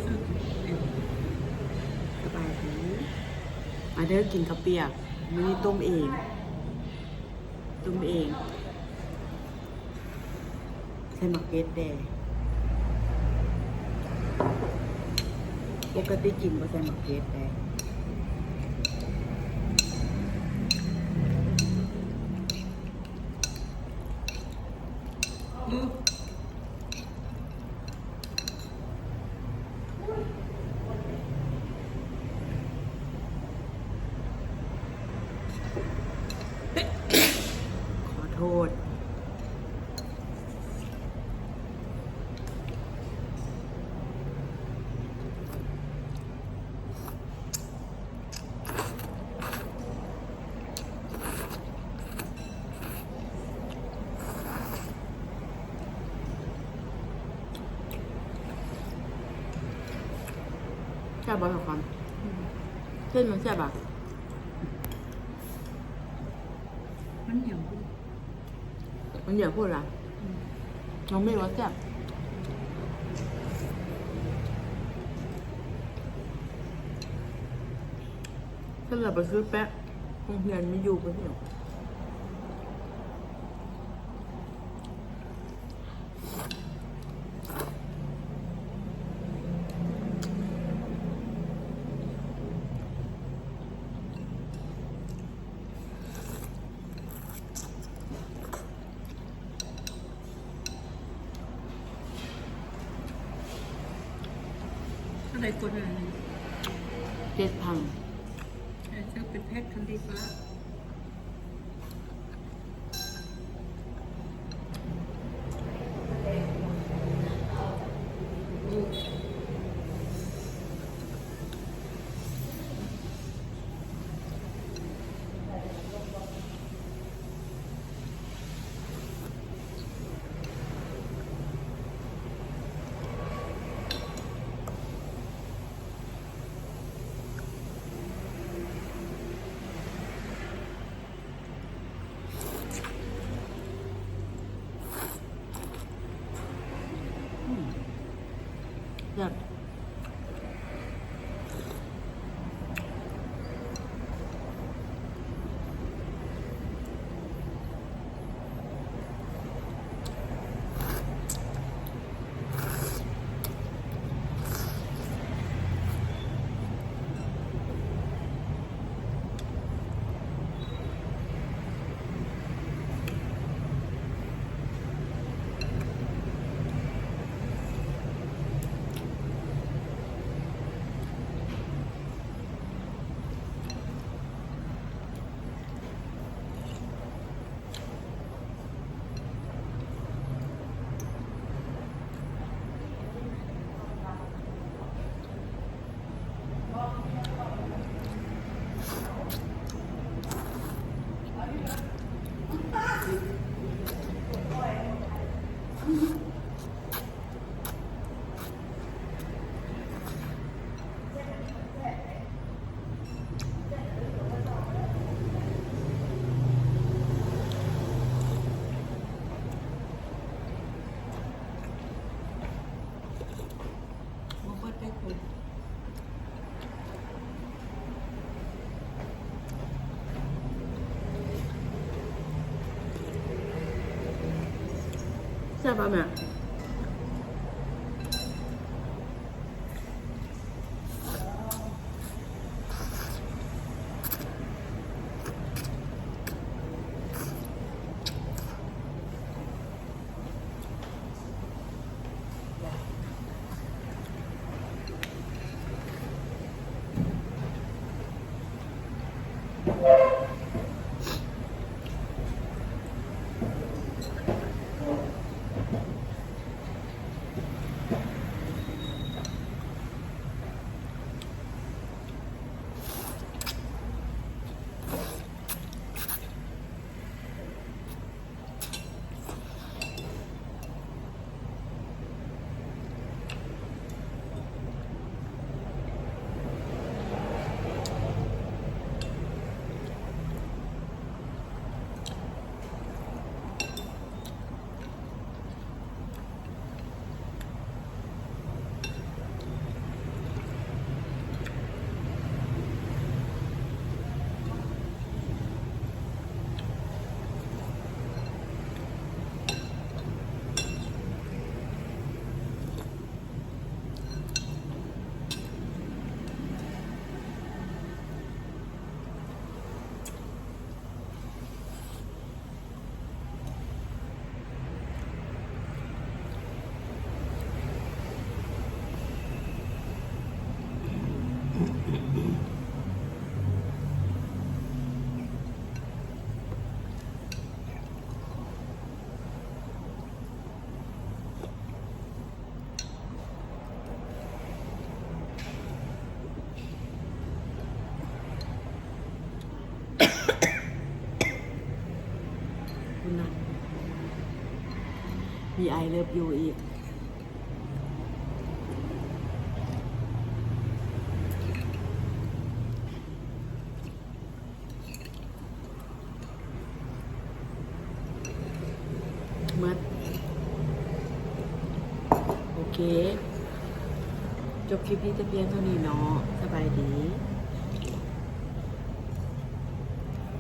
ສະບາຍດີ ມາເດີ ກິນເຂົ້າປຽກ ມື້ນີ້ຕົ້ມເອງ ຕົ້ມເອງ ໃສ່ໝາກເຜັດແດ່ ປົກກະຕິກິນບໍ່ໃສ່ໝາກເຜັດແດ່. ຂໍໂທດ. ແຊບບໍ່ ສາວຄຳ? ອືມ ເສັ້ນມັນແຊບບໍ່? ມັນໜຽວ ມັນໜຽວໂພດລະ. ອືມ ນ້ອງເມວ່າແຊບ ເພິ່ນລະໄປຊື້ແປະ ໂຮງຮຽນມີຢູ່ບໍ່? ເທົ່າໃດກົດອັນນັ້ນ? ເຈັດພັນ. ເອີ ຊື້ເປັນແພັກ ຄັນດີກວ່າ. ອືມ ແຊບ. ແຊບບໍ່ແມ່? ອືມ ພຸ້ນນະ ມີ I love you ອີກ. ໝົດ ໂອເຄ ຈົບຄລິບນີ້ແຕ່ພຽງເທົ່ານີ້ເນາະ ສະບາຍດີ.